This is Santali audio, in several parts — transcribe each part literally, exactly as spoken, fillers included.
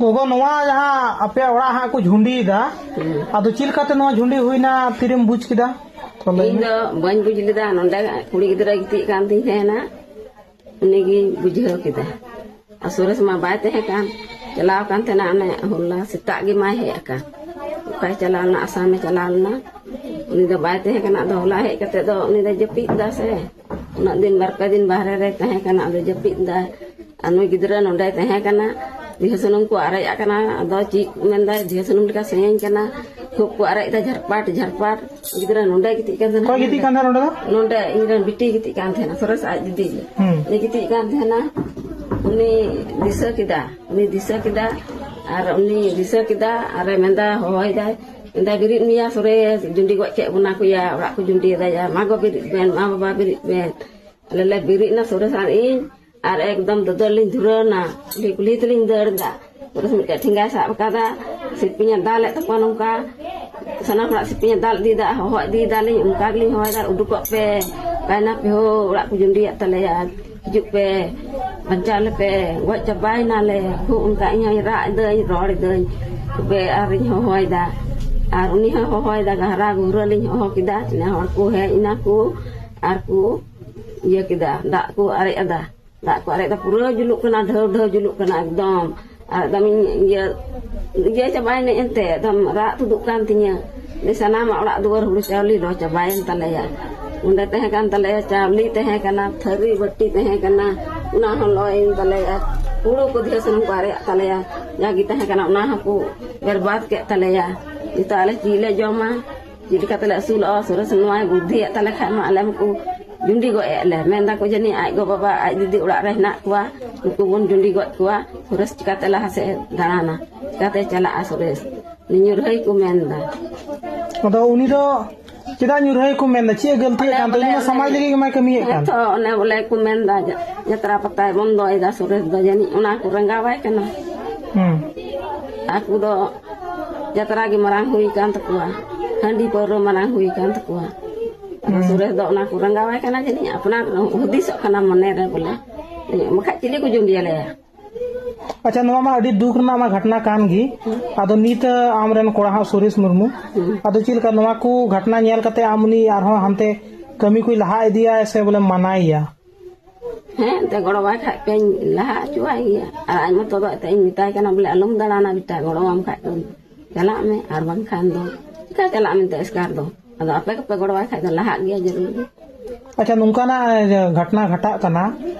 ᱜᱚᱜᱚ, ᱱᱚᱣᱟ ᱡᱟᱦᱟᱸ ᱟᱯᱮᱭᱟᱜ ᱚᱲᱟᱜ ᱦᱟᱸᱜ ᱠᱚ ᱡᱷᱩᱸᱰᱤᱭᱮᱫᱟ, ᱦᱩᱸ᱾ ᱟᱫᱚ ᱪᱮᱫ ᱞᱮᱠᱟᱛᱮ ᱱᱚᱣᱟ ᱡᱷᱩᱸᱰᱤ ᱦᱩᱭᱱᱟ, ᱛᱤᱨᱮᱢ ᱵᱩᱡ ᱠᱮᱫᱟ? ᱛᱚ, ᱞᱟᱹᱭ ᱤᱧ ᱢᱮ᱾ ᱫᱚ ᱵᱟᱹᱧ ᱵᱩᱡ ᱞᱮᱫᱟ, ᱱᱚᱰᱮ ᱠᱩᱲᱤ ᱜᱤᱫᱽᱨᱟᱹ ᱜᱤᱛᱤᱡ ᱠᱟᱱ ᱛᱤᱧ ᱛᱟᱦᱮᱱᱟ, ᱩᱱᱤᱜᱤᱧ ᱵᱩᱡᱷᱟᱹᱣ ᱠᱮᱫᱟ᱾ ᱟᱨ ᱥᱩᱨᱮᱥ ᱢᱟ ᱵᱟᱭ ᱛᱟᱦᱮᱸ ᱠᱟᱱ, ᱪᱟᱞᱟᱣ ᱠᱟᱱ ᱛᱟᱦᱮᱱᱟ, ᱚᱱᱮ ᱦᱚᱞᱟ ᱥᱮᱛᱟᱜ ᱜᱮ ᱢᱟᱭ ᱦᱮᱡ ᱟᱠᱟᱱ᱾ ᱚᱠᱟᱭ ᱪᱟᱞᱟᱣ ᱞᱮᱱᱟ, ᱟᱥᱟᱢᱮ ᱪᱟᱞᱟᱣ ᱞᱮᱱᱟ, ᱩᱱᱤ ᱫᱚ ᱵᱟᱭ ᱛᱟᱦᱮᱸ ᱠᱟᱱᱟ᱾ ᱟᱫᱚ ᱦᱚᱞᱟ ᱦᱮᱡ ᱠᱟᱛᱮ ᱫᱚ ᱩᱱᱤ ᱫᱚ ᱡᱟᱹᱯᱤᱫ ᱮᱫᱟ ᱥᱮ, ᱩᱱᱟᱹᱜ ᱫᱤᱱ ᱵᱟᱨ ᱯᱮ ᱫᱤᱱ ᱵᱟᱦᱨᱮ ᱨᱮ ᱛᱟᱦᱮᱸ ᱠᱟᱱᱟ, ᱟᱫᱚ ᱡᱟᱹᱯᱤᱫ ᱮᱫᱟᱭ᱾ ᱟᱨ ᱱᱩᱭ ᱜᱤᱫᱽᱨᱟᱹ ᱱᱚᱸᱰᱮᱭ ᱛᱟᱦᱮᱸ ᱠᱟᱱᱟ, ᱫᱤᱦᱟᱹ ᱥᱩᱱᱩᱢ ᱠᱚ ᱟᱨᱮᱡ ᱟᱠᱟᱱᱟ᱾ ᱟᱫᱚ ᱪᱮᱫ ᱢᱮᱱᱫᱟᱭ, ᱫᱤᱦᱟᱹ ᱥᱩᱱᱩᱢ ᱞᱮᱠᱟ ᱥᱮᱭᱟᱧ ᱠᱟᱱᱟ, ᱠᱷᱩᱵ ᱠᱚ ᱟᱨᱮᱡ ᱮᱫᱟ, ᱡᱷᱟᱨᱯᱟᱴ ᱡᱷᱟᱨᱯᱟᱴ᱾ ᱜᱤᱫᱽᱨᱟᱹ ᱱᱚᱸᱰᱮ ᱜᱤᱛᱤᱡ ᱠᱟᱱ ᱛᱟᱦᱮᱱᱟ᱾ ᱚᱠᱚᱭ ᱜᱤᱛᱤᱡ ᱠᱟᱱ ᱛᱟᱦᱮᱱᱟ ᱱᱚᱸᱰᱮ ᱫᱚ? ᱱᱚᱸᱰᱮ ᱤᱧ ᱨᱮᱱ ᱵᱤᱴᱤ ᱜᱤᱛᱤᱡ ᱠᱟᱱ ᱛᱟᱦᱮᱱᱟ, ᱥᱚᱨᱮᱥ ᱟᱡ ᱫᱤᱫᱤ᱾ ᱦᱩᱸ᱾ ᱩᱱᱤ ᱜᱤᱛᱤᱡ ᱠᱟᱱ ᱛᱟᱦᱮᱱᱟ, ᱩᱱᱤ ᱫᱤᱥᱟᱹ ᱠᱮᱫᱟ, ᱩᱱᱤ ᱫᱤᱥᱟᱹ ᱠᱮᱫᱟ, ᱟᱨ ᱩᱱᱤ ᱫᱤᱥᱟᱹ ᱠᱮᱫᱟ, ᱟᱨᱮ ᱢᱮᱱᱫᱟ, ᱦᱚᱦᱚᱭᱮᱫᱟᱭ, ᱢᱮᱱᱫᱟᱭ, "ᱵᱮᱨᱮᱫ ᱢᱮᱭᱟ ᱥᱚᱨᱮᱥ, ᱡᱩᱸᱰᱤ ᱜᱚᱡ ᱠᱮᱫ ᱵᱚᱱᱟ ᱠᱚ ᱭᱟ, ᱚᱲᱟᱜ ᱠᱚ ᱡᱩᱸᱰᱤᱭᱮᱫᱟ ᱭᱟ, ᱢᱟ ᱜᱚ ᱵᱮᱨᱮᱫ ᱵᱮᱱ, ᱢᱟ ᱵᱟᱵᱟ ᱵᱮᱨᱮᱫ ᱵᱮᱱ᱾" ᱟᱞᱮ ᱞᱮ ᱵᱮᱨᱮᱫ ᱮᱱᱟ ᱥᱚᱨᱮᱥ ᱟᱨ ᱤᱧ, ᱟᱨ ᱮᱠᱫᱚᱢ ᱫᱟᱹᱫᱟᱹᱲ ᱞᱤᱧ ᱫᱷᱩᱨᱟᱹᱣ ᱮᱱᱟ, ᱠᱩᱞᱦᱤ ᱠᱩᱞᱦᱤ ᱛᱮᱞᱤᱧ ᱫᱟᱹᱲ ᱮᱫᱟ᱾ ᱯᱩᱨᱟᱹ ᱢᱤᱫᱴᱮᱡ ᱴᱷᱮᱸᱜᱟᱭ ᱥᱟᱵ ᱟᱠᱟᱫᱟ, ᱥᱤᱞᱯᱤᱧᱮ ᱫᱟᱞᱮᱫ ᱛᱟᱠᱚᱣᱟ ᱱᱚᱝᱠᱟ᱾ ᱥᱟᱱᱟᱢ ᱦᱚᱲᱟᱜ ᱥᱤᱞᱯᱤᱧᱮ ᱫᱟᱞ ᱤᱫᱤᱭᱮᱫᱟ, ᱦᱚᱦᱚ ᱤᱫᱤᱭᱮᱫᱟᱞᱤᱧ, ᱚᱱᱠᱟ ᱜᱮᱞᱤᱧ ᱦᱚᱦᱚᱭᱮᱫᱟ, "ᱩᱰᱩᱠᱚᱜ ᱯᱮ, ᱚᱠᱟᱭᱮᱱᱟ ᱯᱮ ᱦᱳ, ᱚᱲᱟᱜ ᱠᱚ ᱡᱩᱸᱰᱤᱭᱮᱫ ᱛᱟᱞᱮᱭᱟ, ᱦᱤᱡᱩᱜ ᱯᱮ, ᱵᱟᱧᱪᱟᱣ ᱞᱮᱯᱮ, ᱜᱚᱡ ᱪᱟᱵᱟᱭᱮᱱᱟᱞᱮ᱾" ᱠᱷᱩᱵ ᱚᱱᱠᱟ ᱤᱧ ᱦᱚᱸᱧ ᱨᱟᱜ ᱮᱫᱟᱹᱧ, ᱨᱚᱲ ᱮᱫᱟᱹᱧ, ᱛᱚᱵᱮ ᱟᱨᱤᱧ ᱦᱚᱦᱚᱭᱮᱫᱟ, ᱟᱨ ᱩᱱᱤ ᱦᱚᱸ ᱦᱚᱦᱚᱭᱮᱫᱟ, ᱜᱷᱟᱨᱟ ᱜᱷᱩᱨᱟᱹ ᱞᱤᱧ ᱦᱚᱦᱚ ᱠᱮᱫᱟ, ᱤᱱᱟᱹ ᱦᱚᱲ ᱠᱚ ᱦᱮᱡ ᱮᱱᱟ ᱠᱚ, ᱟᱨ ᱠᱚ ᱤᱭᱟᱹ ᱠᱮᱫᱟ, ᱫᱟᱜ ᱠᱚ ᱟᱨᱮᱡ ᱟᱫᱟ᱾ ᱫᱟᱜ ᱠᱚ ᱟᱨᱮᱡ ᱫᱟ, ᱯᱩᱨᱟᱹ ᱡᱩᱞᱩᱜ ᱠᱟᱱᱟ, ᱰᱷᱟᱹᱣ ᱰᱷᱟᱹᱣ ᱡᱩᱞᱩᱜ ᱠᱟᱱᱟ ᱮᱠᱫᱚᱢ᱾ ᱟᱨ ᱮᱠᱫᱚᱢ ᱤᱧ ᱤᱭᱟᱹ, ᱤᱭᱟᱹ ᱪᱟᱵᱟᱭᱮᱱᱟᱹᱧ ᱮᱱᱛᱮ, ᱮᱠᱫᱚᱢ ᱨᱟᱜ ᱛᱩᱫᱩᱜ ᱠᱟᱱ ᱛᱤᱧᱟᱹ᱾ ᱥᱟᱱᱟᱢᱟᱜ ᱚᱲᱟᱜ ᱫᱩᱣᱟᱹᱨ ᱦᱩᱲᱩ ᱪᱟᱣᱞᱮ ᱞᱚ ᱪᱟᱵᱟᱭᱮᱱ ᱛᱟᱞᱮᱭᱟ᱾ ᱚᱸᱰᱮ ᱛᱟᱦᱮᱸ ᱠᱟᱱ ᱛᱟᱞᱮᱭᱟ, ᱪᱟᱣᱞᱮ ᱛᱟᱦᱮᱸ ᱠᱟᱱᱟ, ᱛᱷᱟᱹᱨᱤ ᱵᱟᱹᱴᱤ ᱛᱟᱦᱮᱸ ᱠᱟᱱᱟ, ᱚᱱᱟ ᱦᱚᱸ ᱞᱚᱭᱮᱱ ᱛᱟᱞᱮᱭᱟ᱾ ᱦᱩᱲᱩ ᱠᱚ ᱫᱤᱭᱮ ᱥᱩᱱᱩᱢ ᱠᱚ ᱟᱨᱮᱡ ᱛᱟᱞᱮᱭᱟ, ᱡᱟᱜᱮ ᱛᱟᱦᱮᱸ ᱠᱟᱱᱟ ᱚᱱᱟ ᱦᱚᱸᱠᱚ ᱵᱮᱨᱵᱟᱫ ᱠᱮᱫ ᱛᱟᱞᱮᱭᱟ᱾ ᱱᱤᱛᱚᱜ ᱟᱞᱮ ᱪᱮᱫ ᱞᱮ ᱡᱚᱢᱟ? ᱪᱮᱫ ᱞᱮᱠᱟ ᱛᱮᱞᱮ ᱟᱹᱥᱩᱞᱚᱜᱼᱟ? ᱥᱚᱨᱮᱥ ᱱᱚᱣᱟᱭ ᱵᱩᱫᱽᱫᱷᱤᱭᱮᱫ ᱛᱟᱞᱮ ᱠᱷᱟᱱ ᱢᱟ ᱟᱞᱮ ᱢᱟᱠᱚ ᱡᱩᱸᱰᱤ ᱜᱚᱡ ᱮᱫ ᱞᱮ᱾ ᱢᱮᱱ ᱫᱟᱠᱚ ᱡᱟᱹᱱᱤᱡ ᱟᱡ ᱜᱚ ᱵᱟᱵᱟ, ᱟᱡ ᱫᱤᱫᱤ ᱚᱲᱟᱜ ᱨᱮ ᱦᱮᱱᱟᱜ ᱠᱚᱣᱟ, ᱱᱩᱠᱩ ᱵᱚᱱ ᱡᱩᱸᱰᱤ ᱜᱚᱡ ᱠᱚᱣᱟ᱾ ᱥᱚᱨᱮᱥ ᱪᱤᱠᱟᱛᱮ ᱞᱟᱦᱟ ᱥᱮᱫ ᱮ ᱫᱟᱬᱟᱱᱟ? ᱪᱤᱠᱟᱛᱮ ᱪᱟᱞᱟᱜᱼᱟ ᱥᱚᱨᱮᱥ? ᱩᱱᱤ ᱧᱩᱨᱦᱟᱹᱭ ᱠᱚ ᱢᱮᱱ ᱮᱫᱟ᱾ ᱟᱫᱚ ᱩᱱᱤ ᱫᱚ ᱪᱮᱫᱟᱜ ᱧᱩᱨᱦᱟᱹᱭ ᱠᱚ ᱢᱮᱱ ᱮᱫᱟ? ᱪᱮᱫ ᱮ ᱜᱟᱹᱞᱛᱤᱭᱮᱫ ᱠᱟᱱ ᱛᱟᱭᱟ? ᱩᱱᱤ ᱢᱟ ᱥᱚᱢᱟᱡᱽ ᱞᱟᱹᱜᱤᱫ ᱜᱮ ᱢᱟᱭ ᱠᱟᱹᱢᱤᱭᱮᱫ ᱠᱟᱱ᱾ ᱦᱮᱸ ᱛᱚ, ᱚᱱᱮ ᱵᱚᱞᱮ ᱠᱚ ᱢᱮᱱ ᱮᱫᱟ, ᱡᱟ-, ᱡᱟᱛᱨᱟ ᱯᱟᱛᱟᱭ ᱵᱚᱱᱫᱚᱭᱮᱫᱟ ᱥᱚᱨᱮᱥ ᱫᱚ, ᱡᱟᱹᱱᱤᱡ ᱚᱱᱟ ᱠᱚ ᱨᱟᱸᱜᱟᱣᱟᱭ ᱠᱟᱱᱟ᱾ ᱦᱩᱸ᱾ ᱟᱠᱚ ᱫᱚ ᱡᱟᱛᱨᱟ ᱜᱮ ᱢᱟᱨᱟᱝ ᱦᱩᱭ ᱠᱟᱱ ᱛᱟᱠᱚᱣᱟ, ᱦᱟᱺᱰᱤ ᱯᱟᱹᱣᱨᱟᱹ ᱢᱟᱨᱟᱝ ᱦᱩᱭ ᱠᱟᱱ ᱛᱟᱠᱚᱣᱟ᱾ ᱟᱫᱚ ᱦᱩᱸ᱾ ᱥᱚᱨᱮᱥ ᱫᱚ ᱚᱱᱟ ᱠᱚ ᱨᱟᱸᱜᱟᱣᱟᱭ ᱠᱟᱱᱟ ᱡᱟᱹᱱᱤᱡ, ᱟᱯᱱᱟᱨ ᱦᱩᱫᱤᱥᱚᱜ ᱠᱟᱱᱟ ᱢᱚᱱᱮ ᱨᱮ ᱵᱚᱞᱮ, ᱵᱟᱠᱷᱟᱡ ᱪᱤᱞᱤ ᱠᱚ ᱡᱩᱸᱰᱤᱭᱟᱞᱮᱭᱟ? ᱟᱪᱪᱷᱟ, ᱱᱚᱣᱟ ᱢᱟ ᱟᱹᱰᱤ ᱫᱩᱠ ᱨᱮᱱᱟᱜ ᱢᱟ ᱜᱷᱚᱴᱱᱟ ᱠᱟᱱ ᱜᱮ᱾ ᱟᱫᱚ ᱱᱤᱛ ᱟᱢᱨᱮᱱ ᱠᱚᱲᱟ ᱦᱚᱸ ᱥᱩᱨᱮᱥ ᱢᱩᱨᱢᱩ, ᱟᱫᱚ ᱪᱮᱫ ᱞᱮᱠᱟ ᱱᱚᱣᱟ ᱠᱚ ᱜᱷᱚᱴᱱᱟ ᱧᱮᱞ ᱠᱟᱛᱮ ᱟᱢ ᱩᱱᱤ ᱟᱨᱦᱚᱸ ᱦᱟᱱᱛᱮ ᱠᱟᱹᱢᱤ ᱠᱚᱭ ᱞᱟᱦᱟ ᱤᱫᱤᱭᱟ ᱥᱮ ᱵᱚᱞᱮ ᱢᱟᱱᱟᱭᱮᱭᱟ? ᱦᱮᱸ, ᱮᱱᱛᱮ ᱜᱚᱲᱚᱣᱟᱭ ᱠᱷᱟᱡ ᱯᱮᱧ ᱞᱟᱦᱟ ᱦᱚᱪᱚᱣᱟᱭ ᱜᱮᱭᱟ᱾ ᱟᱨ ᱟᱡ ᱢᱚᱛᱚ ᱫᱚ ᱮᱱᱛᱮ ᱤᱧ ᱢᱮᱛᱟᱭ ᱠᱟᱱᱟ ᱵᱚᱞᱮ, "ᱟᱞᱚᱢ ᱫᱟᱬᱟᱱᱟ ᱵᱮᱴᱟ, ᱜᱚᱲᱚᱣᱟᱢ ᱠᱷᱟᱡ ᱫᱚ ᱪᱟᱞᱟᱜ ᱢᱮ, ᱟᱨ ᱵᱟᱝᱠᱷᱟᱱ ᱫᱚ ᱪᱤᱠᱟ ᱪᱟᱞᱟᱜ ᱢᱮᱱᱛᱮ ᱮᱥᱠᱟᱨ ᱫᱚ?" ᱟᱫᱚ ᱟᱯᱮ ᱠᱚᱯᱮ ᱜᱚᱲᱚᱣᱟᱭ ᱠᱷᱟᱡ ᱫᱚ ᱞᱟᱦᱟᱜ ᱜᱮᱭᱟ ᱡᱟᱹᱨᱩᱲ ᱜᱮ᱾ ᱟᱪᱪᱷᱟ, ᱱᱚᱝᱠᱟᱱᱟᱜ ᱜᱷᱚᱴᱱᱟ ᱜᱷᱟᱴᱟᱜ ᱠᱟᱱᱟ,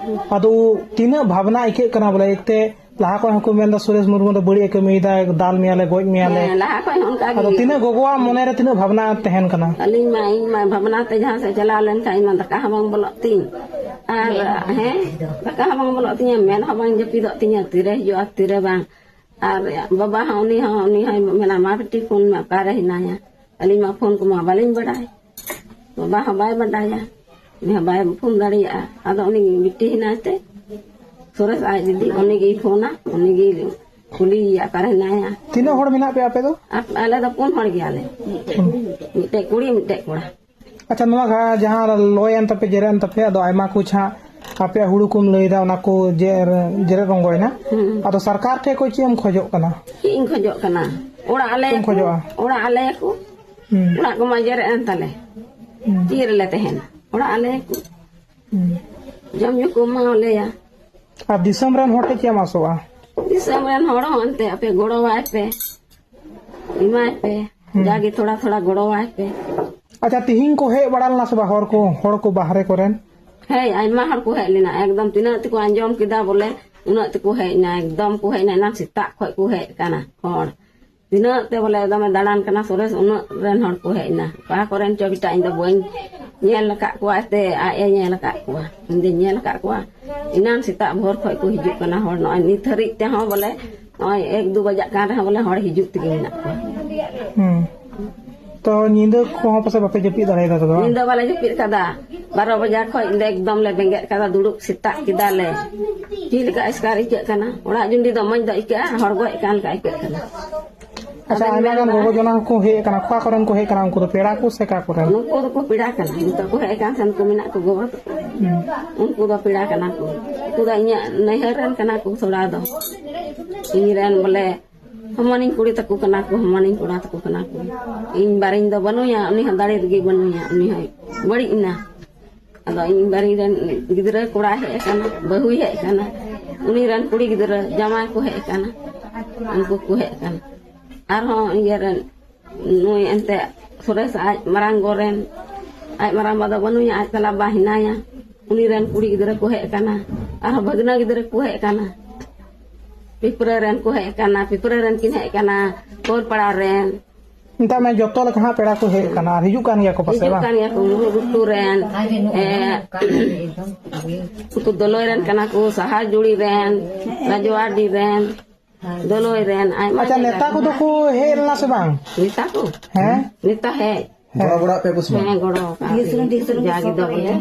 ᱟᱫᱚ ᱛᱤᱱᱟᱹᱜ ᱵᱷᱟᱵᱽᱱᱟ ᱟᱹᱭᱠᱟᱹᱜ ᱠᱟᱱᱟ ᱵᱚᱞᱮ? ᱮᱠᱛᱮ ᱞᱟᱦᱟ ᱠᱷᱚᱱ ᱦᱚᱸᱠᱚ ᱢᱮᱱᱫᱟ ᱥᱩᱨᱮᱥ ᱢᱩᱨᱢᱩ ᱫᱚ ᱵᱟᱹᱲᱤᱡ ᱮ ᱠᱟᱹᱢᱤᱭᱮᱫᱟ, ᱫᱟᱞ ᱢᱮᱭᱟᱞᱮ, ᱜᱚᱡ ᱢᱮᱭᱟᱞᱮ᱾ ᱦᱮᱸ, ᱞᱟᱦᱟ ᱠᱷᱚᱱ ᱦᱚᱸ ᱚᱱᱠᱟ ᱜᱮ᱾ ᱟᱫᱚ ᱛᱤᱱᱟᱹᱜ ᱜᱚᱜᱚᱣᱟᱜ ᱢᱚᱱᱮᱨᱮ ᱛᱤᱱᱟᱹᱜ ᱵᱷᱟᱵᱽᱱᱟ ᱛᱟᱦᱮᱱ ᱠᱟᱱᱟ? ᱟᱹᱞᱤᱧ ᱢᱟ, ᱤᱧ ᱢᱟ ᱵᱷᱟᱵᱽᱱᱟ ᱛᱮ ᱡᱟᱦᱟᱸ ᱥᱮᱫ ᱪᱟᱞᱟᱣ ᱞᱮᱱᱠᱷᱟᱱ ᱤᱧ ᱢᱟ ᱫᱟᱠᱟ ᱦᱚᱸ ᱵᱟᱝ ᱵᱚᱞᱚᱜ ᱛᱤᱧ᱾ ᱟᱨ ᱦᱮᱸ, ᱫᱟᱠᱟ ᱦᱚᱸ ᱵᱟᱝ ᱵᱚᱞᱚᱜ ᱛᱤᱧᱟ, ᱢᱮᱫ ᱦᱚᱸ ᱵᱟᱝ ᱡᱟᱹᱯᱤᱫᱚᱜ ᱛᱤᱧᱟ, ᱛᱤᱨᱮ ᱦᱤᱡᱩᱜᱼᱟ ᱛᱤᱨᱮ ᱵᱟᱝ᱾ ᱟᱨ ᱵᱟᱵᱟ ᱦᱚᱸ, ᱩᱱᱤ ᱦᱚᱸ, ᱩᱱᱤ ᱦᱚᱸᱭ ᱢᱮᱱᱟ, "ᱢᱟ ᱵᱤᱴᱤ ᱯᱷᱳᱱ ᱢᱮ, ᱚᱠᱟᱨᱮ ᱦᱮᱱᱟᱭᱟ?" ᱟᱹᱞᱤᱧ ᱢᱟ ᱯᱷᱳᱱ ᱠᱚᱢᱟ ᱵᱟᱹᱞᱤᱧ ᱵᱟᱲᱟᱭ, ᱵᱟᱵᱟ ᱦᱚᱸ ᱵᱟᱭ ᱵᱟᱰᱟᱭᱟ, ᱩᱱᱤ ᱦᱚᱸ ᱵᱟᱭ ᱯᱷᱳᱱ ᱫᱟᱲᱮᱭᱟᱜᱼᱟ᱾ ᱟᱫᱚ ᱩᱱᱤ ᱵᱤᱴᱤ ᱦᱮᱱᱟᱭ ᱛᱮ, ᱥᱚᱨᱮᱥ ᱟᱡ ᱫᱤᱫᱤ, ᱩᱱᱤ ᱜᱮᱭ ᱯᱷᱳᱱᱟ, ᱩᱱᱤ ᱜᱮᱭ ᱠᱩᱞᱤᱭᱮᱭᱟ, "ᱚᱠᱟᱨᱮ ᱦᱮᱱᱟᱭᱟ?" ᱛᱤᱱᱟᱹᱜ ᱦᱚᱲ ᱢᱮᱱᱟᱜ ᱯᱮᱭᱟ ᱟᱯᱮ ᱫᱚ? ᱟᱯ-, ᱟᱞᱮ ᱫᱚ ᱯᱩᱱ ᱦᱚᱲ ᱜᱮᱭᱟᱞᱮ, ᱢᱤᱫᱴᱮᱡ ᱠᱩᱲᱤ, ᱢᱤᱫᱴᱮᱡ ᱠᱚᱲᱟ᱾ ᱟᱪᱪᱷᱟ, ᱱᱚᱣᱟ ᱜᱷᱟ-, ᱡᱟᱦᱟᱸ ᱞᱚᱭᱮᱱ ᱛᱟᱯᱮ, ᱡᱮᱨᱮᱫ ᱮᱱ ᱛᱟᱯᱮ, ᱟᱫᱚ ᱟᱭᱢᱟ ᱠᱚ ᱪᱷᱟ-, ᱟᱯᱮᱭᱟᱜ ᱦᱩᱲᱩ ᱠᱚᱢ ᱞᱟᱹᱭᱫᱟ, ᱚᱱᱟ ᱠᱚ ᱡᱮᱨ-, ᱡᱮᱨᱮᱫ ᱨᱚᱝᱜᱚᱭᱮᱱᱟ᱾ ᱟᱫᱚ ᱥᱚᱨᱠᱟᱨ ᱴᱷᱮᱱ ᱠᱷᱚᱱ ᱪᱮᱫ ᱮᱢ ᱠᱷᱚᱡᱚᱜ ᱠᱟᱱᱟ? ᱪᱮᱫ ᱤᱧ ᱠᱷᱚᱡᱚᱜ ᱠᱟᱱᱟ? ᱚᱲᱟᱜ ᱟᱞᱮ ᱪᱮᱫ ᱮᱢ ᱠᱷᱚᱡᱚᱜᱼᱟ? ᱚᱲᱟᱜ ᱟᱞᱮ ᱠᱚ᱾ ᱦᱩᱸ᱾ ᱚᱲᱟᱜ ᱠᱚᱢᱟ ᱡᱮᱨᱮᱫ ᱮᱱ ᱛᱟᱞᱮ᱾ ᱦᱩᱸ᱾ ᱪᱮᱫ ᱨᱮᱞᱮ ᱛᱟᱦᱮᱱᱟ? ᱚᱲᱟᱜ ᱟᱞᱮ ᱠᱚ᱾ ᱦᱩᱸ᱾ ᱡᱚᱢ ᱧᱩ ᱠᱚ ᱮᱢᱟᱣᱟᱞᱮᱭᱟ᱾ ᱟᱨ ᱫᱤᱥᱚᱢ ᱨᱮᱱ ᱦᱚᱲ ᱴᱷᱮᱱ ᱪᱮᱫ ᱮᱢ ᱟᱥᱚᱜᱼᱟ? ᱫᱤᱥᱚᱢ ᱨᱮᱱ ᱦᱚᱲ ᱦᱚᱸ ᱮᱱᱛᱮ ᱟᱯᱮ ᱜᱚᱲᱚᱣᱟᱭ ᱯᱮ, ᱮᱢᱟᱭ ᱯᱮ, ᱡᱟᱜᱮ ᱛᱷᱚᱲᱟ ᱛᱷᱚᱲᱟ ᱜᱚᱲᱚᱣᱟᱭ ᱯᱮ᱾ ᱟᱪᱪᱷᱟ, ᱛᱤᱦᱤᱧ ᱠᱚ ᱦᱮᱡ ᱵᱟᱲᱟ ᱞᱮᱱᱟ ᱥᱮ ᱵᱟᱝ ᱦᱚᱲ ᱠᱚ, ᱦᱚᱲ ᱠᱚ ᱵᱟᱦᱨᱮ ᱠᱚᱨᱮᱱ? ᱦᱮᱸ, ᱟᱭᱢᱟ ᱦᱚᱲ ᱠᱚ ᱦᱮᱡ ᱞᱮᱱᱟ᱾ ᱮᱠᱫᱚᱢ ᱛᱤᱱᱟᱹᱜ ᱛᱮᱠᱚ ᱟᱸᱡᱚᱢ ᱠᱮᱫᱟ ᱵᱚᱞᱮ, ᱩᱱᱟᱹᱜ ᱛᱮᱠᱚ ᱦᱮᱡ ᱮᱱᱟ᱾ ᱮᱠᱫᱚᱢ ᱠᱚ ᱦᱮᱡ ᱮᱱᱟ, ᱮᱱᱟᱝ ᱥᱮᱛᱟᱜ ᱠᱷᱚᱡ ᱠᱚ ᱦᱮᱡ ᱟᱠᱟᱱᱟ ᱦᱚᱲ᱾ ᱛᱤᱱᱟᱹᱜ ᱛᱮ ᱵᱚᱞᱮ ᱮᱠᱫᱚᱢᱮ ᱫᱟᱬᱟᱱ ᱠᱟᱱᱟ ᱥᱚᱨᱮᱥ, ᱩᱱᱟᱹᱜ ᱨᱮᱱ ᱦᱚᱲ ᱠᱚ ᱦᱮᱡ ᱮᱱᱟ᱾ ᱚᱠᱟ ᱠᱚᱨᱮᱱ ᱪᱚ ᱵᱮᱴᱟ, ᱤᱧ ᱫᱚ ᱵᱟᱹᱧ ᱧᱮᱞ ᱟᱠᱟᱫ ᱠᱚᱣᱟ, ᱮᱱᱛᱮ ᱟᱡ ᱮ ᱧᱮᱞ ᱟᱠᱟᱫ ᱠᱚᱣᱟ, ᱤᱧ ᱫᱚᱧ ᱧᱮᱞ ᱟᱠᱟᱫ ᱠᱚᱣᱟ᱾ ᱮᱱᱟᱝ ᱥᱮᱛᱟᱜ ᱵᱷᱳᱨ ᱠᱷᱚᱡ ᱠᱚ ᱦᱤᱡᱩᱜ ᱠᱟᱱᱟ ᱦᱚᱲ᱾ ᱱᱚᱜᱼᱚᱭ ᱱᱤᱛ ᱦᱟᱹᱨᱤᱡ ᱛᱮᱦᱚᱸ ᱵᱚᱞᱮ, ᱱᱚᱜᱼᱚᱭ ᱮᱠ ᱫᱩ ᱵᱟᱡᱟᱜ ᱠᱟᱱ ᱨᱮᱦᱚᱸ ᱵᱚᱞᱮ ᱦᱚᱲ ᱦᱤᱡᱩᱜ ᱛᱮᱜᱮ ᱢᱮᱱᱟᱜ ᱠᱚᱣᱟ᱾ ᱦᱩᱸ᱾ ᱛᱚ ᱧᱤᱫᱟᱹ ᱠᱚᱦᱚᱸ ᱯᱟᱥᱮ ᱵᱟᱯᱮ ᱡᱟᱹᱯᱤᱫ ᱫᱟᱲᱮᱭᱟᱫᱟ ᱛᱚᱵᱮ, ᱵᱟᱝ? ᱧᱤᱫᱟᱹ ᱵᱟᱞᱮ ᱡᱟᱹᱯᱤᱫ ᱠᱟᱫᱟ᱾ ᱵᱟᱨᱚ ᱵᱟᱡᱟ ᱠᱷᱚᱡ ᱮᱠᱫᱚᱢ ᱞᱮ ᱵᱮᱸᱜᱮᱫ ᱠᱟᱫᱟ, ᱫᱩᱲᱩᱵ ᱥᱮᱛᱟᱜ ᱠᱮᱫᱟᱞᱮ᱾ ᱪᱮᱫ ᱞᱮᱠᱟ ᱮᱥᱠᱟᱨ ᱟᱹᱭᱠᱟᱹᱜ ᱠᱟᱱᱟ, ᱚᱲᱟᱜ ᱡᱩᱫᱤ ᱫᱚ ᱢᱚᱡᱽ ᱫᱚ ᱟᱹᱭᱠᱟᱹᱜᱼᱟ, ᱦᱚᱲ ᱜᱚᱡ ᱟᱠᱟᱱ ᱞᱮᱠᱟ ᱟᱹᱭᱠᱟᱹᱜ ᱠᱟᱱᱟ᱾ ᱟᱪᱪᱷᱟ, ᱟᱫᱚᱧ ᱟᱭᱢᱟ ᱜᱟᱱ ᱢᱮᱱᱫᱟ, ᱜᱚᱜᱚ ᱡᱚᱱᱟ ᱦᱚᱸᱠᱚ ᱦᱮᱡ ᱟᱠᱟᱱᱟ᱾ ᱚᱠᱟ ᱠᱚᱨᱮᱱ ᱠᱚ ᱦᱮᱡ ᱟᱠᱟᱱᱟ ᱩᱱᱠᱩ ᱫᱚ? ᱯᱮᱲᱟ ᱠᱚ ᱥᱮ ᱚᱠᱟ ᱠᱚᱨᱮᱱ? ᱱᱩᱠᱩ ᱫᱚᱠᱚ ᱯᱮᱲᱟ ᱠᱟᱱᱟ, ᱱᱤᱛᱚᱜ ᱠᱚ ᱦᱮᱡ ᱟᱠᱟᱱ ᱥᱮ ᱱᱩᱠᱩ ᱢᱮᱱᱟᱜ ᱠᱚ ᱜᱚᱜᱚ ᱛᱟᱠᱚ᱾ ᱦᱩᱸ᱾ ᱩᱱᱠᱩ ᱫᱚ ᱯᱮᱲᱟ ᱠᱟᱱᱟ ᱠᱚ᱾ ᱩᱱᱠᱩ ᱫᱚ ᱤᱧᱟᱹᱜ ᱱᱟᱹᱭᱦᱟᱹᱨ ᱨᱮᱱ ᱠᱟᱱᱟ ᱠᱚ ᱛᱷᱚᱲᱟ ᱫᱚ᱾ ᱤᱧ ᱨᱮᱱ ᱵᱚᱞᱮ ᱦᱚᱢᱚᱱᱤᱧ ᱠᱩᱲᱤ ᱛᱟᱠᱚ ᱠᱟᱱᱟ ᱠᱚ, ᱦᱚᱢᱚᱱᱤᱧ ᱠᱚᱲᱟ ᱛᱟᱠᱚ ᱠᱟᱱᱟ ᱠᱚ᱾ ᱤᱧ ᱵᱟᱨᱤᱧ ᱫᱚ ᱵᱟᱹᱱᱩᱭᱟ, ᱩᱱᱤ ᱦᱚᱸ ᱫᱟᱲᱮ ᱨᱮᱜᱮ ᱵᱟᱹᱱᱩᱭᱟ, ᱩᱱᱤ ᱦᱚᱸᱭ ᱵᱟᱹᱲᱤᱡ ᱮᱱᱟ᱾ ᱟᱫᱚ ᱤᱧ ᱵᱟᱨᱤᱧ ᱨᱮᱱ ᱜᱤᱫᱽᱨᱟᱹ ᱠᱚᱲᱟᱭ ᱦᱮᱡ ᱟᱠᱟᱱᱟ, ᱵᱟᱹᱦᱩᱭ ᱦᱮᱡ ᱟᱠᱟᱱᱟ, ᱩᱱᱤ ᱨᱮᱱ ᱠᱩᱲᱤ ᱜᱤᱫᱽᱨᱟᱹ ᱡᱟᱶᱟᱭ ᱠᱚ ᱦᱮᱡ ᱟᱠᱟᱱᱟ, ᱩᱱᱠᱩ ᱠᱚ ᱦᱮᱡ ᱟᱠᱟᱱᱟ᱾ ᱟᱨᱦᱚᱸ ᱤᱭᱟᱹ ᱨᱮᱱ ᱱᱩᱭ ᱮᱱᱛᱮ ᱥᱚᱨᱮᱥ ᱟᱡ ᱢᱟᱨᱟᱝ ᱜᱚ ᱨᱮᱱ, ᱟᱡ ᱢᱟᱨᱟᱝ ᱵᱟ ᱫᱚ ᱵᱟᱹᱱᱩᱭᱟ, ᱟᱡ ᱛᱟᱞᱟ ᱵᱟ ᱦᱮᱱᱟᱭᱟ, ᱩᱱᱤ ᱨᱮᱱ ᱠᱩᱲᱤ ᱜᱤᱫᱽᱨᱟᱹ ᱠᱚ ᱦᱮᱡ ᱟᱠᱟᱱᱟ, ᱟᱨᱦᱚᱸ ᱵᱷᱟᱹᱜᱽᱱᱟᱹ ᱜᱤᱫᱽᱨᱟᱹ ᱠᱚ ᱦᱮᱡ ᱟᱠᱟᱱᱟ, ᱯᱤᱯᱨᱟᱹ ᱨᱮᱱ ᱠᱚ ᱦᱮᱡ ᱟᱠᱟᱱᱟ, ᱯᱤᱯᱨᱟᱹ ᱨᱮᱱ ᱠᱤᱱ ᱦᱮᱡ ᱟᱠᱟᱱᱟ, ᱠᱳᱞᱯᱟᱲᱟ ᱨᱮᱱ᱾ ᱢᱮᱛᱟᱜ ᱢᱮ, ᱡᱚᱛᱚ ᱞᱮᱠᱟ ᱦᱟᱸᱜ ᱯᱮᱲᱟ ᱠᱚ ᱦᱮᱡ ᱟᱠᱟᱱᱟ ᱟᱨ ᱦᱤᱡᱩᱜ ᱠᱟᱱ ᱜᱮᱭᱟ ᱠᱚ ᱯᱟᱥᱮᱡ, ᱦᱤᱡᱩᱜ ᱵᱟᱝ? ᱠᱟᱱ ᱜᱮᱭᱟ ᱠᱚ, ᱢᱩᱨᱢᱩ ᱜᱷᱩᱴᱩ ᱨᱮᱱ, ᱮ, ᱩᱱᱠᱩ ᱫᱚᱞᱚᱭ ᱨᱮᱱ ᱠᱟᱱᱟ ᱠᱚ, ᱥᱟᱦᱟᱡᱩᱲᱤ ᱨᱮᱱ, ᱨᱟᱡᱣᱟᱰᱤ ᱨᱮᱱ, ᱫᱚᱞᱚᱭ ᱨᱮᱱ, ᱟᱭᱢᱟ ᱟᱪᱪᱷᱟ, ᱡᱟᱭᱜᱟ ᱱᱮᱛᱟ ᱨᱮᱱ᱾ ᱠᱚᱫᱚ ᱠᱚ ᱦᱮᱡ ᱞᱮᱱᱟ ᱥᱮ ᱵᱟᱝ? ᱱᱮᱛᱟ ᱠᱚ? ᱦᱮᱸ? ᱱᱮᱛᱟ ᱦᱮᱡ᱾ ᱦᱮᱸ᱾ ᱜᱚᱲᱚ ᱵᱟᱲᱟ ᱯᱮ ᱠᱚ ᱥᱮ ᱵᱟᱝ? ᱦᱮᱸ, ᱜᱚᱲᱚ ᱟᱠᱟᱫ ᱞᱮᱭᱟ᱾ ᱡᱟᱜᱮ ᱫᱚ ᱵᱚᱞᱮ᱾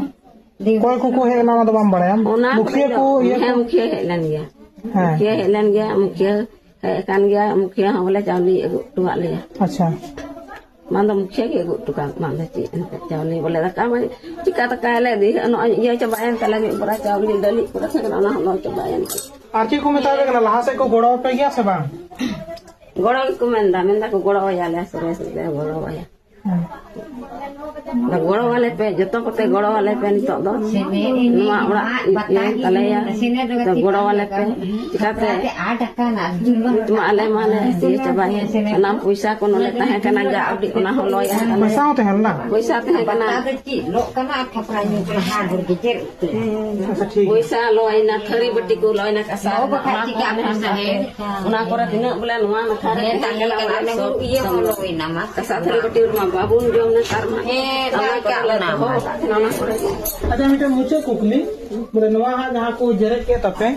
ᱚᱠᱚᱭ ᱠᱚᱠᱚ ᱦᱮᱡ ᱞᱮᱱᱟ, ᱚᱱᱟ ᱫᱚ ᱵᱟᱢ ᱵᱟᱲᱟᱭᱟ? ᱚᱱᱟ ᱢᱩᱠᱷᱤᱭᱟᱹ ᱠᱚ, ᱠᱚᱫᱚ ᱤᱭᱟᱹ ᱦᱮᱸ, ᱠᱚ? ᱢᱩᱠᱷᱤᱭᱟᱹ ᱦᱮᱡ ᱞᱮᱱ ᱜᱮᱭᱟ᱾ ᱦᱮᱸ᱾ ᱢᱩᱠᱷᱤᱭᱟᱹ ᱦᱮᱡ ᱞᱮᱱ ᱜᱮᱭᱟ, ᱢᱩᱠᱷᱤᱭᱟᱹ ᱦᱮᱡ ᱟᱠᱟᱱ ᱜᱮᱭᱟ, ᱢᱩᱠᱷᱤᱭᱟᱹ ᱦᱚᱸ ᱵᱚᱞᱮ ᱪᱟᱣᱞᱮ ᱟᱹᱜᱩ ᱦᱚᱴᱚᱣᱟᱜ ᱞᱮᱭᱟ᱾ ᱟᱪᱪᱷᱟ᱾ ᱵᱟᱝ ᱫᱚ ᱢᱩᱠᱷᱤᱭᱟᱹ ᱜᱮ ᱟᱹᱜᱩ ᱦᱚᱴᱚ ᱠᱟᱜ, ᱵᱟᱝ ᱫᱚ ᱪᱮᱫ ᱮᱱᱛᱮᱫ ᱪᱟᱣᱞᱮ ᱵᱚᱞᱮ ᱫᱟᱠᱟ ᱢᱟ ᱪᱤᱠᱟ ᱫᱟᱠᱟᱭᱟᱞᱮ, ᱫᱤ ᱱᱚᱜᱼᱚᱭ ᱤᱭᱟᱹ ᱪᱟᱵᱟᱭᱮᱱ ᱛᱟᱞᱮ, ᱢᱤᱫ ᱵᱚᱨᱟ ᱪᱟᱣᱞᱮ ᱰᱟᱹᱞᱤᱡ ᱠᱚᱨᱮ ᱛᱟᱦᱮᱸ ᱠᱟᱱᱟ, ᱚᱱᱟ ᱦᱚᱸ ᱞᱚ ᱪᱟᱵᱟᱭᱮᱱ᱾ ᱟᱨ ᱪᱮᱫ ᱠᱚ ᱢᱮᱛᱟ ᱯᱮ ᱠᱟᱱᱟ, ᱞᱟᱦᱟ ᱥᱮᱫ ᱠᱚ ᱜᱚᱲᱚ ᱟᱯᱮ ᱜᱮᱭᱟ ᱥᱮ ᱵᱟᱝ? ᱜᱚᱲᱚ ᱜᱮᱠᱚ ᱢᱮᱱᱫᱟ, ᱢᱮᱱᱫᱟ ᱠᱚ ᱜᱚᱲᱚ ᱟᱭᱟᱞᱮ, ᱥᱚᱨᱮᱥ ᱞᱮ ᱜᱚᱲᱚ ᱟᱭᱟ᱾ ᱦᱮᱸ᱾ ᱟᱫᱚ ᱜᱚᱲᱚ ᱟᱞᱮ ᱯᱮ, ᱡᱚᱛᱚ ᱠᱚᱛᱮ ᱜᱚᱲᱚ ᱟᱞᱮ ᱯᱮ᱾ ᱱᱤᱛᱚᱜ ᱫᱚ ᱱᱚᱣᱟ ᱚᱲᱟᱜ ᱤᱭᱟᱹᱭᱮᱱ ᱛᱟᱞᱮᱭᱟ, ᱛᱚ ᱜᱚᱲᱚ ᱟᱞᱮ ᱯᱮ᱾ ᱪᱤᱠᱟᱛᱮ ᱱᱤᱛ ᱢᱟ ᱟᱞᱮ ᱢᱟᱞᱮ ᱤᱭᱟᱹ ᱪᱟᱵᱟᱭᱮᱱ, ᱥᱟᱱᱟᱢ ᱯᱚᱭᱥᱟ ᱠᱚ ᱱᱚᱰᱮ ᱛᱟᱦᱮᱸ ᱠᱟᱱᱟ, ᱡᱟ ᱩᱰᱤᱡ ᱚᱱᱟ ᱦᱚᱸ ᱞᱚᱭ ᱟᱠᱟᱱᱟ᱾ ᱯᱚᱭᱥᱟ ᱦᱚᱸ ᱛᱟᱦᱮᱸ ᱞᱮᱱᱟ? ᱯᱚᱭᱥᱟ ᱛᱟᱦᱮᱸ ᱠᱟᱱᱟ᱾ ᱟᱪᱪᱷᱟ, ᱴᱷᱤᱠ᱾ ᱯᱚᱭᱥᱟ ᱞᱚᱭᱮᱱᱟ, ᱛᱷᱟᱹᱨᱤ ᱵᱟᱹᱴᱤ ᱠᱚ ᱞᱚᱭᱮᱱᱟ, ᱠᱟᱸᱥᱟ ᱨᱮᱱᱟᱜ ᱚᱱᱟ ᱠᱚ ᱚᱱᱟ ᱠᱚᱨᱮ ᱛᱤᱱᱟᱹᱜ ᱵᱚᱞᱮ ᱱᱚᱣᱟ ᱱᱟᱠᱷᱟ ᱨᱮ ᱛᱟᱦᱮᱸ ᱠᱟᱱᱟ, ᱚᱱᱟ ᱥᱚᱵ ᱤᱭᱟᱹ ᱦᱚᱸ ᱞᱚᱭᱮᱱᱟ ᱢᱟ᱾ ᱠᱟᱸᱥᱟ ᱛᱷᱟᱹᱨᱤ ᱵᱟᱹᱴᱤ ᱨᱮᱢᱟ ᱵᱟᱵᱚᱱ ᱡᱚᱢ ᱱᱮᱛᱟᱨ ᱢᱟ᱾ ᱦᱮᱸ, ᱚᱱᱟ ᱠᱚᱨᱮ ᱞᱮ ᱫᱚᱦᱚ ᱠᱟᱜ ᱛᱟᱦᱮᱱᱟ, ᱚᱱᱟ ᱠᱚᱨᱮ᱾ ᱟᱪᱪᱷᱟ, ᱢᱤᱫᱴᱮᱱ ᱢᱩᱪᱟᱹᱫ ᱠᱩᱠᱞᱤ, ᱵᱚᱞᱮ ᱱᱚᱣᱟ ᱦᱟᱸᱜ ᱡᱟᱦᱟᱸ ᱠᱚ ᱡᱮᱨᱮᱫ ᱠᱮᱫ ᱛᱟᱯᱮ,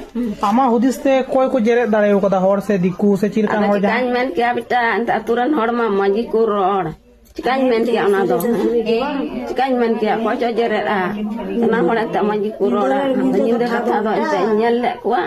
ᱟᱢᱟᱜ ᱦᱩᱫᱤᱥ ᱛᱮ ᱚᱠᱚᱭ ᱠᱚ ᱡᱮᱨᱮᱫ ᱫᱟᱲᱮ ᱟᱠᱟᱫᱟ, ᱦᱚᱲ ᱥᱮ ᱫᱤᱠᱩ ᱥᱮ ᱪᱮᱫ ᱞᱮᱠᱟᱱ ᱟᱫᱚ ᱦᱚᱲ ᱪᱤᱠᱟᱹᱧ ᱡᱟᱦᱟᱸ? ᱢᱮᱱ ᱠᱮᱭᱟ ᱵᱮᱴᱟ, ᱮᱱᱛᱮ ᱟᱹᱛᱩ ᱨᱮᱱ ᱦᱚᱲ ᱢᱟ ᱢᱚᱡᱽ ᱜᱮᱠᱚ ᱨᱚᱲ᱾ ᱪᱤᱠᱟᱹᱧ ᱢᱮᱱ ᱠᱮᱭᱟ ᱚᱱᱟ ᱫᱚ? ᱪᱤᱠᱟᱹᱧ ᱢᱮᱱ ᱠᱮᱭᱟ? ᱚᱠᱚᱭ ᱪᱚ ᱡᱮᱨᱮᱫᱼᱟ᱾ ᱥᱟᱱᱟᱢ ᱦᱚᱲ ᱮᱱᱛᱮ ᱢᱚᱡᱽ ᱜᱮᱠᱚ ᱨᱚᱲᱟ᱾ ᱟᱫᱚ ᱧᱤᱫᱟᱹ ᱠᱟᱛᱷᱟ ᱫᱚ ᱮᱱᱛᱮ ᱤᱧ ᱧᱮᱞ ᱞᱮᱫ ᱠᱚᱣᱟ᱾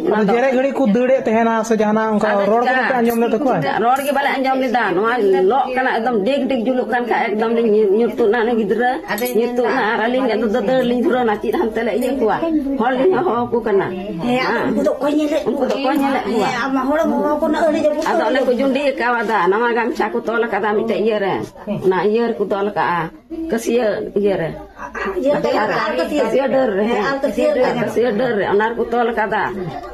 ᱚᱱᱟ ᱟᱫᱚ ᱫᱚ ᱡᱮᱨᱮᱫ ᱜᱷᱟᱹᱲᱤᱡ ᱠᱚ ᱫᱟᱹᱲᱮᱫ ᱛᱟᱦᱮᱱᱟ ᱥᱮ ᱡᱟᱦᱟᱱᱟᱜ ᱚᱱᱠᱟ ᱟᱫᱚ ᱨᱚᱲ ᱠᱚ ᱪᱤᱠᱟ? ᱵᱟᱯᱮ ᱟᱸᱡᱚᱢ ᱞᱮᱫ ᱛᱟᱠᱚᱣᱟ? ᱨᱚᱲ ᱜᱮ ᱵᱟᱞᱮ ᱟᱸᱡᱚᱢ ᱞᱮᱫᱟ᱾ ᱱᱚᱣᱟ ᱞᱚᱜ ᱠᱟᱱᱟ, ᱮᱠᱫᱚᱢ ᱰᱤᱜᱽ ᱰᱤᱜᱽ ᱡᱩᱞᱩᱜ ᱠᱟᱱ ᱠᱷᱟᱡ ᱮᱠᱫᱚᱢ ᱞᱮ ᱧᱤ-, ᱧᱩᱛᱩᱜ ᱱᱟ᱾ ᱩᱱᱤ ᱜᱤᱫᱽᱨᱟᱹ ᱧᱩᱛᱩᱜ ᱱᱟ ᱟᱨ ᱟᱹᱞᱤᱧ ᱫᱚ ᱫᱟᱹᱲ ᱞᱤᱧ ᱫᱷᱩᱨᱟᱹᱣ ᱱᱟ᱾ ᱪᱮᱫ ᱦᱟᱱᱛᱮ ᱞᱮ ᱤᱭᱟᱹ ᱠᱚᱣᱟ, ᱦᱚᱲ ᱞᱤᱧ ᱦᱚᱦᱚ ᱟᱠᱚ ᱠᱟᱱᱟ᱾ ᱦᱮᱸ, ᱟᱫᱚ ᱦᱮᱸ᱾ ᱩᱱᱠᱩ ᱫᱚ ᱚᱠᱚᱭ ᱧᱮᱞᱮᱫ ᱩᱱᱠᱩ ᱫᱚ ᱠᱚᱣᱟ? ᱚᱠᱚᱭ ᱧᱮᱞᱮᱫ ᱠᱚᱣᱟ? ᱦᱮᱸ, ᱟᱢ ᱦᱚᱲᱮᱢ ᱦᱚᱦᱚ ᱟᱠᱚ ᱠᱟᱱᱟ, ᱟᱹᱰᱤ ᱡᱟᱹᱯᱩᱫ ᱟᱫᱚ ᱚᱱᱮ ᱠᱚ ᱡᱩᱸᱰᱤ ᱟᱠᱟᱣᱟᱫᱟ, ᱱᱟᱣᱟ ᱜᱟᱢᱪᱷᱟ ᱠᱚ ᱛᱚᱞ ᱟᱠᱟᱫᱟ ᱢᱤᱫᱴᱮᱡ ᱤᱭᱟᱹ ᱨᱮ, ᱚᱱᱟ ᱤᱭᱟᱹ ᱨᱮᱠᱚ ᱛᱚᱞ ᱟᱠᱟᱫᱼᱟ, ᱠᱟᱹᱥᱭᱟᱹ ᱤᱭᱟᱹ ᱨᱮ᱾ ᱤᱭᱟᱹ ᱨᱮ, ᱟᱨ ᱠᱟᱹᱥᱭᱟᱹ ᱰᱟᱹᱨ ᱨᱮ, ᱦᱮᱸ, ᱦᱮᱸ, ᱟᱨ ᱠᱟᱹᱥᱭᱟᱹ ᱰᱟᱹᱨ ᱨᱮ᱾ ᱟᱨ ᱠᱟᱹᱥᱭᱟᱹ ᱰᱟᱹᱨ ᱨᱮ, ᱚᱱᱟ ᱨᱮᱠᱚ ᱛᱚᱞ ᱟᱠᱟᱫᱟ᱾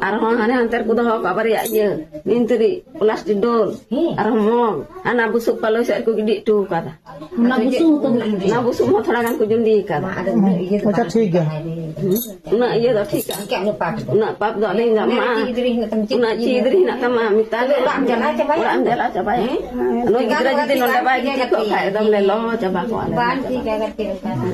ᱟᱨᱦᱚᱸ ᱦᱟᱱᱮ ᱦᱟᱱᱛᱮ ᱨᱮᱠᱚ ᱫᱚᱦᱚ ᱠᱟᱜᱼᱟ ᱵᱟᱨᱭᱟ ᱤᱭᱟᱹ, ᱱᱤᱱᱛᱤᱨᱤ, ᱯᱞᱟᱥᱴᱤᱠ ᱰᱳᱞ, ᱦᱮᱸ᱾ ᱟᱨᱦᱚᱸ ᱢᱚᱜᱽ, ᱦᱟᱱᱟ ᱵᱩᱥᱩᱵ ᱯᱟᱞᱚᱭ ᱥᱮᱫ ᱨᱮᱠᱚ ᱜᱤᱰᱤ ᱦᱚᱴᱚ ᱟᱠᱟᱫᱟ᱾ ᱚᱱᱟ ᱵᱩᱥᱩᱵ ᱦᱚᱸᱠᱚ ᱜᱤᱰᱤ ᱚᱱᱟ ᱵᱩᱥᱩᱵ ᱦᱚᱸ ᱛᱷᱚᱲᱟ ᱜᱟᱱ ᱠᱚ ᱡᱩᱸᱰᱤ ᱟᱠᱟᱫᱟ᱾ ᱟᱫᱚ ᱤᱭᱟᱹ ᱫᱚ ᱟᱪᱪᱷᱟ, ᱵᱟᱝ ᱴᱷᱤᱠ ᱜᱮᱭᱟ᱾ ᱦᱩᱸ᱾ ᱩᱱᱟᱹᱜ ᱤᱭᱟᱹ ᱫᱚ ᱴᱷᱤᱠᱟ? ᱴᱷᱤᱠᱟ, ᱩᱱᱟᱹᱜ ᱯᱟᱯ ᱫᱚ᱾ ᱩᱱᱟᱹᱜ ᱯᱟᱯ ᱫᱚ ᱟᱞᱮ ᱫᱚ ᱢᱟ᱾ ᱪᱤᱫ ᱜᱤᱫᱽᱨᱟᱹ ᱦᱮᱱᱟᱜ ᱛᱟᱢᱟ, ᱪᱤᱫ ᱩᱱᱟᱹᱜ ᱪᱤᱫ ᱜᱤᱫᱽᱨᱟᱹ ᱦᱮᱱᱟᱜ ᱛᱟᱢᱟ, ᱢᱮᱛᱟ ᱞᱮ᱾ ᱚᱲᱟᱜ ᱮᱢ ᱪᱟᱞᱟᱣ ᱪᱟᱵᱟᱭᱟ᱾ ᱦᱮᱸ? ᱱᱩᱭ ᱜᱤᱫᱽᱨᱟᱹ ᱡᱩᱫᱤ ᱱᱚᱰᱮ ᱵᱟᱭ ᱜᱤᱛᱤᱡ ᱠᱚᱜ ᱠᱷᱟᱡ, ᱮᱠᱫᱚᱢ ᱞᱮ ᱞᱚ ᱪᱟᱵᱟ ᱠᱚᱜᱼᱟ ᱞᱮ᱾ ᱵᱟᱝ ᱴᱷᱤᱠᱟ, ᱜᱟᱛᱮ ᱚᱱᱠᱟ ᱫᱚ᱾